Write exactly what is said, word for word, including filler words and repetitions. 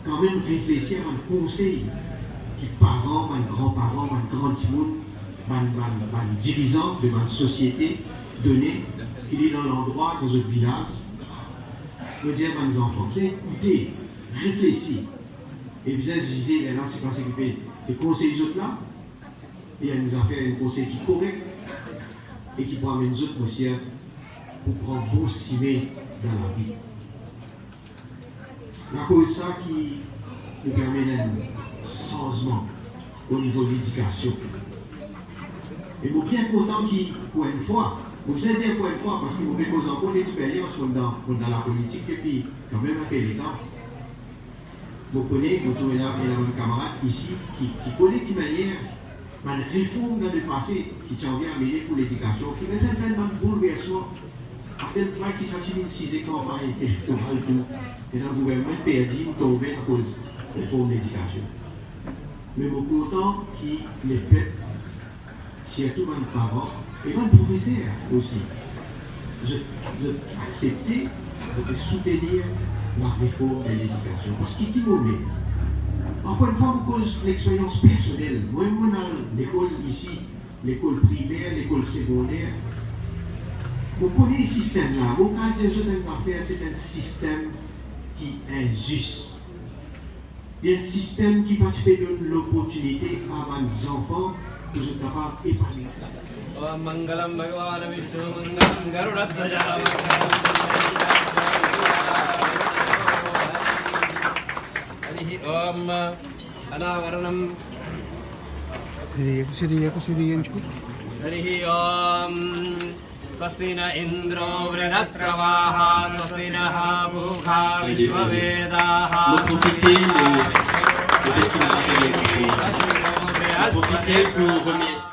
kanmem reflesir bann konsey ki paran, bann granparan, bann gran dimoun, bann, bann, bann dirizan de bann sosiete done, ki li dan landrwa, dan zot vilaz. Mo dir bann zanfan, bizin ekoute, reflesi, e bizin zize, lerla se pa seki pe, pe konsey zot la, e nou a fer enn konsey ki korek e ki pou amenn zot, mo sir, pou pran bon sime dan lavi. Lakoz sa ki nou pe amenn enn sanzman o nivo ledikasion. E mo bien kontan ki, pou enn fwa, mo bizin dir pou enn fwa, parski mo pe koz ankor lexperyans, mo dan, mo dan lapolitik depi kanmem enpe letan. Mo kone, mo trouv ena, ena bann kamarad isi ki, ki kone ki manier bann reform dan lepase ki ti anvi amene pou ledikasion, ki bizin fer bann boulversman. Atel pwa ki sa ti vinn size kanpagn elektoral tou, ena gouvernman perdi, tonbe akoz reform ledikasion. Me mo kontan ki lepep, sirtou bann paran e bann profeser osi, zot, zot aksepte, zot pe soutenir lareform de ledikasion. Parski ki mo le, ankor enn fwa, mo koz lexperyans personel. Mwa, mo al lekol isi, lekol primer, lekol segonder. Mo kone sistem la. Mo kapav dir zot enn zafer, se enn sistem ki inzis. Li enn sistem ki pa ti pe donn loportinite a bann zanfan pou zot kapav epanoui. Om Mangalam Bhagavane Vishnu Mangalam Garudatvajam. Harihi Om Anavaranam. Sini, aku sini, aku sini yang cukup. Harihi Om. Swasti na Indro Vridhasravaha, swasti nah Purusha Vishwavedaha. Mo profite de, de cette invitation. Mo profite pour remercier